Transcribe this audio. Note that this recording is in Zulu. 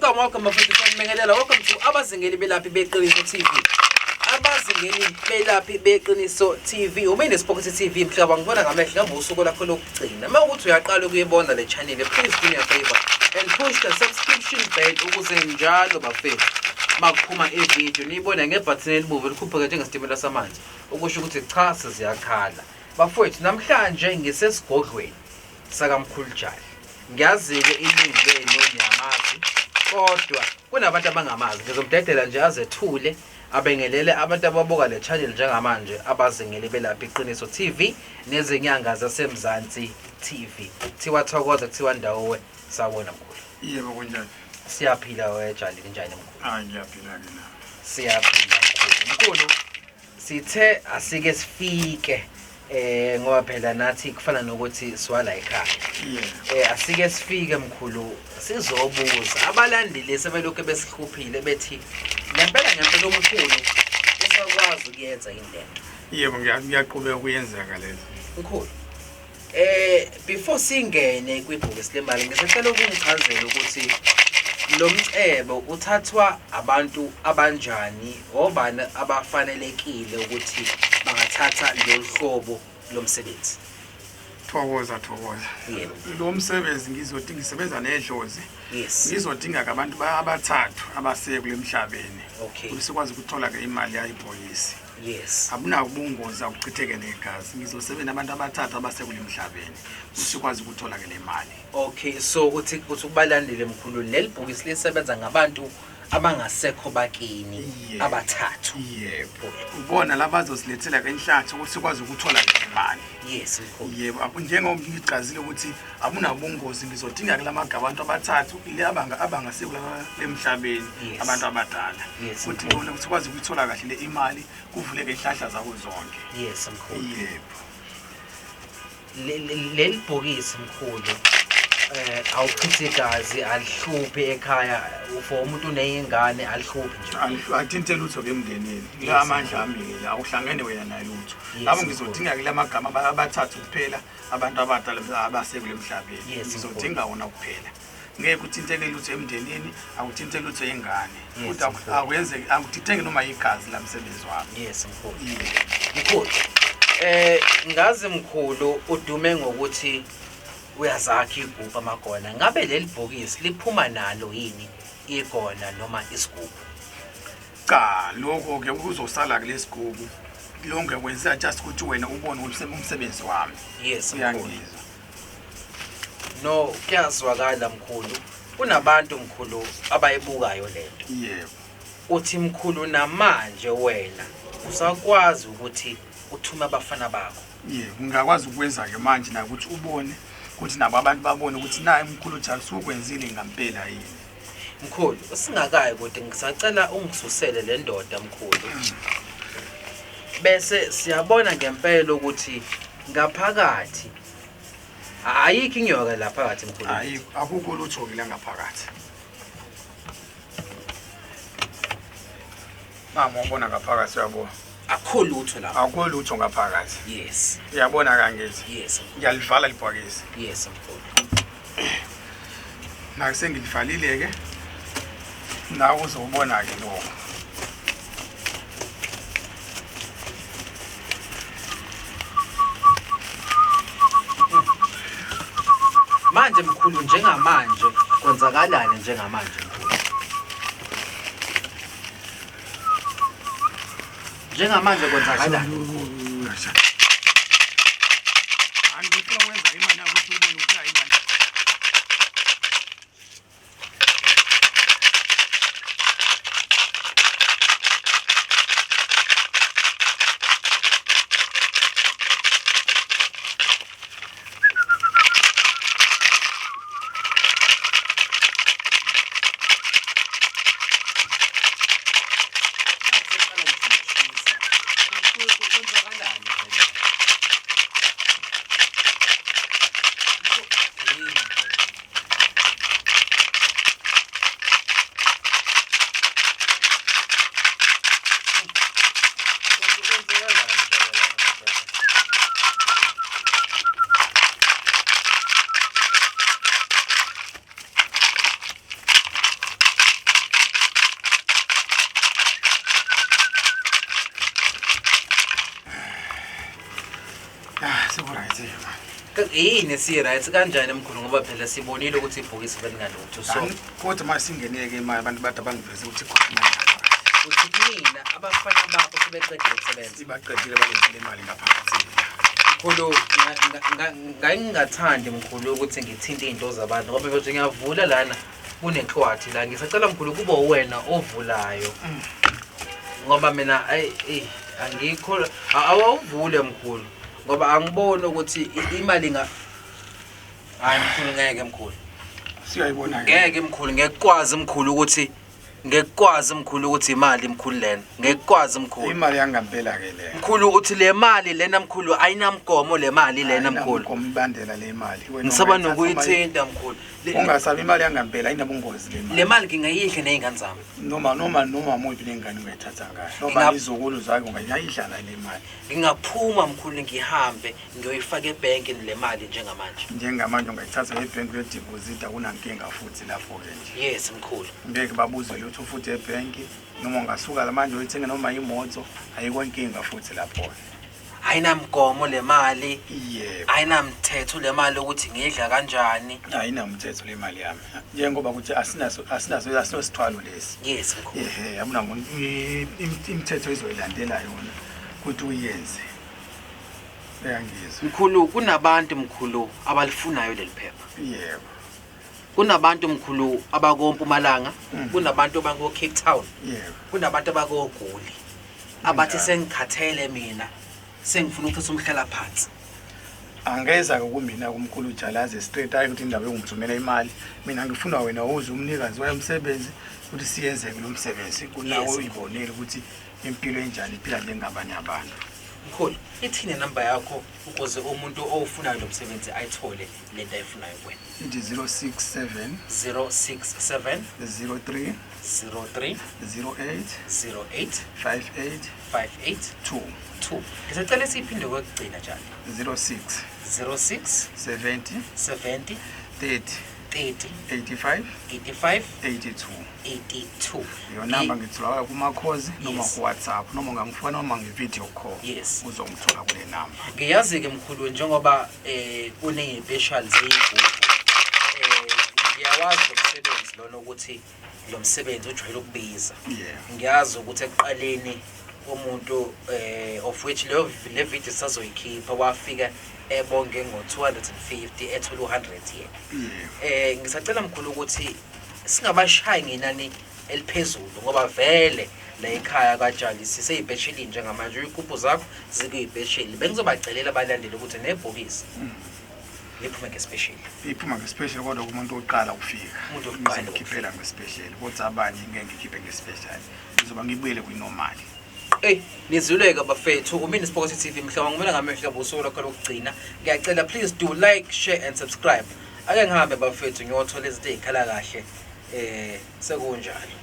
Welcome, welcome bafethu, sanibingelela. Welcome to Abazingeli Belaphi Beqiniso TV. Abazingeli Belaphi Beqiniso TV. Uma ineSpokoti TV mhlaba ngibona ngamehlo ngihamba usuku lakho lokugcina. Uma ukuthi uyaqala ukuyibona le channel, please do me a favor and push the subscription bell ukuze njalo bafethu makuphuma ivideo niyibone ngebhathini elibovu elikhuphuka njengesitimela samanzi, okusho ukuthi cha, seziyakhala. Bafowethu, namhlanje ngisesigodlweni sakaMkhulu Jali. Ngiyazi-ke iningi lenu niyamazi, kodwa kunabantu abangamazi. Ngizomdedela nje azethule, abengelele abantu ababuka le channel njengamanje, Abazingeli Belapha Iqiniso TV nezinyanga zaseMzansi TV. Kuthiwa thokoza, kuthiwa ndawowe, sawubona mkhulu. Yebo, kunjani? Siyaphila wejali, kunjani mkhulu? Hayi, ngiyaphila-ke na. Siyaphila mkhulu. Mkhulu, sithe asike sifike ngoba phela nathi kufana nokuthi siwala ekhaya. Asike sifike mkhulu, sizobuza abalandeli sebelokhu besihluphile bethi ngempela ngempela umkhulu usakwazi ukuyenza yini lento. Yebo, ngiyaqhubeka kuyenzeka lezo. Mkhulu, before singene kwibhokisi lemali, ngisacela ukungichazela ukuthi lo mcebo uthathwa abantu abanjani, obani abafanelekile ukuthi bangathatha lolu hlobo lomsebenzi? Thokoza, thokoza. Yebo. Lo msebenzi ngizothi ngisebenza nedlozi. Yes. Ngizodinga abantu abathathu abasekulo emhlabeni. Okay. Ukuthi sikwazi ukuthola ke imali yayibhokisi. Yes. Abunako ubungozi, akuchitheke negazi. Ngizosebenza nabantu abathathu abasekule emhlabeni. Sikwazi ukuthola ke le mali. Okay, so uthi kubalandele mkhulu, leli bhokisi lisebenza ngabantu abangasekho bakini abathathu. Yebo. Ubona laba bazosilethela ke inhlanhla ukuthi sikwazi ukuthola le mali. Yes, mkhulu. Yebo, njengoba ngichazile ukuthi abunabungozi, ngizodinga kula magaba abantu abathathu le abangasekho la emhlabeni, abantu abadala. Yes, Ukuthi mkhulu. bona ukuthi sikwazi ukuyithola kahle le imali, kuvuleke inhlahla zabo zonke. Yes, mkhulu. Yebo. Leli bhokisi mkhulu, awuchithi igazi, alihluphi ekhaya for umuntu uneyingane, alihluphi nje. Alithinte lutho ke emndenini. La amandla ami la, awuhlangene wena naye lutho. Yes, Lapho ngizodinga ke lamagama abathathu kuphela, abantu abadala abasekule emhlabeni. Yes, Ngizodinga wona kuphela. Ngeke kuthinteke lutho emndenini, akuthinte lutho ingane. Yes, Futhi mkhulu. akwenzeki, akuthinteki noma igazi la msebenzi wami. Yes, mkhulu. Yebo. Mkhulu, ngazi mkhulu udume ngokuthi uyazakha igubhu amagona. Ngabe leli bhokisi liphuma nalo yini igona noma isigubhu? Cha, lokho ke kuzosala kulesigubhu. Lonke kwenza just ukuthi wena ubone ukuthi umsebenzi wami. Yes, mkhulu. Uyangizwa. No, kuyazwakala mkhulu. Kunabantu mkhulu abayibukayo lento. Yebo. Uthi mkhulu namanje wena usakwazi ukuthi uthume abafana bakho. Yebo, ngingakwazi ukwenza ke manje na ukuthi ubone ukuthi nabo abantu babone ukuthi naye umkhulu Jali usukwenzile ngempela yini. Mkhulu, usingakayi kude, ngisacela ungisusele le ndoda mkhulu. Bese siyabona ngempela ukuthi ngaphakathi ayikho inyoka la phakathi mkhulu. Ayikho, akukho lutho ke la ngaphakathi. Mama ubona ngaphakathi uyabona. Akukho lutho lapha. Akukho lutho ngaphakathi. Yes. Uyabona kangithi? Yes. Ngiyalivala libhokisi. Yes mkhulu. Naku sengilivalile ke. Nawe uzobona ke lokho. Manje mkhulu, njengamanje kwenzakalani njengamanje mkhulu? Njengamanje kwenzakalani mkhulu? Angifuna ukwenza imali ukuthi ubone ukuthi hayi imali. Seku-right manje. Yini si-right kanjani mkhulu, ngoba phela sibonile ukuthi ibhokisi belingalutho, so Kodwa manje singeneke imali, abantu bade bangiveze ukuthi khona imali. Uthi kumina abafana bakho sebeqedile ukusebenza? Ibaqedile, balethile imali ngaphakathi. Mkhulu, ngangingathandi mkhulu ukuthi ngithinte iy'nto zabantu, ngoba mfethu ngiyavula lana kunenhlwathi la. Ngisacela mkhulu kube uwena ovulayo, ngoba mina ayi eyi angikho. Awuvule mkhulu, ngoba angiboni ukuthi imali inga, hayi mkhulu, ngeke mkhulu. Siyayibona-ke. Ngeke mkhulu, ngeke kwazi mkhulu ukuthi, ngeke kwazi mkhulu ukuthi imali mkhulu lena, ngeke kwazi mkhulu. Imali yangampela-ke leyo. Mkhulu, uthi le mali lena mkhulu ayinamgomo, le mali lena mkhulu? Ayinamgomo le mali. Wena Ngisaba ungayithatha. nokuyithinta mkhulu. Ungasabi, imali yangampela, ayinabungozi le mali. Le mali ngingayidla ney'ngane zami? Noma muphi nengane ungayithatha ngayo, noma izukulu zakho ungayidlala le mali. Ngingaphuma mkhulu ngihambe ngiyoyifaka ebhenki le mali njengamanje? Njengamanje ungayithatha ebhenki uyodipozita, kunankinga futhi lapho-ke nje. Yes mkhulu. Ngeke babuze lutho futhi ebhenki, noma ungasuka la manje uyithenge noma imoto, ayikho inkinga futhi lapho-ke. Ayinamgomo le mali? Yebo. Ayinamthetho le mali ukuthi ngiyidla kanjani? Ayinamthetho le mali yami, njengoba ukuthi asinaso asinosithwalo lesi. Yes mkhulu. Ehe, akunamuntu imithetho izoyilandela yona ukuthi uyenze, uyangizwa? Mkhulu, kunabantu mkhulu abalifunayo leli phepha. Yebo. Kunabantu mkhulu abakompumalanga, kunabantu abako-Cape Town, kunabantu abakoGoli abathi sengikhathele mina, sengifuna ukuthatha umhlalaphansi. Angeza-ke kumina kumkhulu Jalaze straight, hayi ukuthi indaba yokungithumela imali. Mina ngifuna wena uze umnikazi wayo umsebenzi, ukuthi siyenzeke lo msebenzi kunawe. Uyibonele ukuthi impilo enjani, iphila njengabanye abantu. Mkhulu, ithini inamba yakho ukuze umuntu owufunayo lo msebenzi ayithole lento ayifunayo kuwena? Ithi 067 067 03 03 08 08 58 58 2. 2. Ngisacela siyiphinde kwekugcina njalo. 06 06 70 70 30 30 85 85 82. 82. Leyo namba ngitholakala kumakhozi noma ku-WhatsApp, noma ungangifona noma nge-video call. Uzongithola kule namba. Ngiyazi-ke mkhulu, njengoba uney'special zey'gubhu, ngiyawazi lo msebenzi lona ukuthi lo msebenzi ujwayele ukubiza. Ngiyazi ukuthi ekuqaleni umuntu, of which leyo le video sisazoyikhipha, wafika ebonge ngo-250 ethola u-100 yena. Ngisacela mkhulu ukuthi singabashayi ngenani eliphezulu, ngoba vele la ekhaya kaJali siseyibhesheli njengamanje, iy'gubhu zakho zikuyibhesheli. Bengizobacelela abalandeli ukuthi nebhokisi liphume nge-special. Iphuma nge-special, kodwa kumuntu oqala ukufika. Umuntu oqala. Ngizomkhiphela nge-special, kodwa abanye ngeke ngikhiphe nge-special, ngizoba ngibuyele kwi-normal. Eyi, nizwileke bafethu, umini Sipokotho TV, mhlawumbe ngibona ngamehlo busuku lakho lokugcina. Ngiyacela, please do like, share and subscribe. Ake ngihambe bafethu ngiyothola izinto ey'khala kahle, sekunjalo.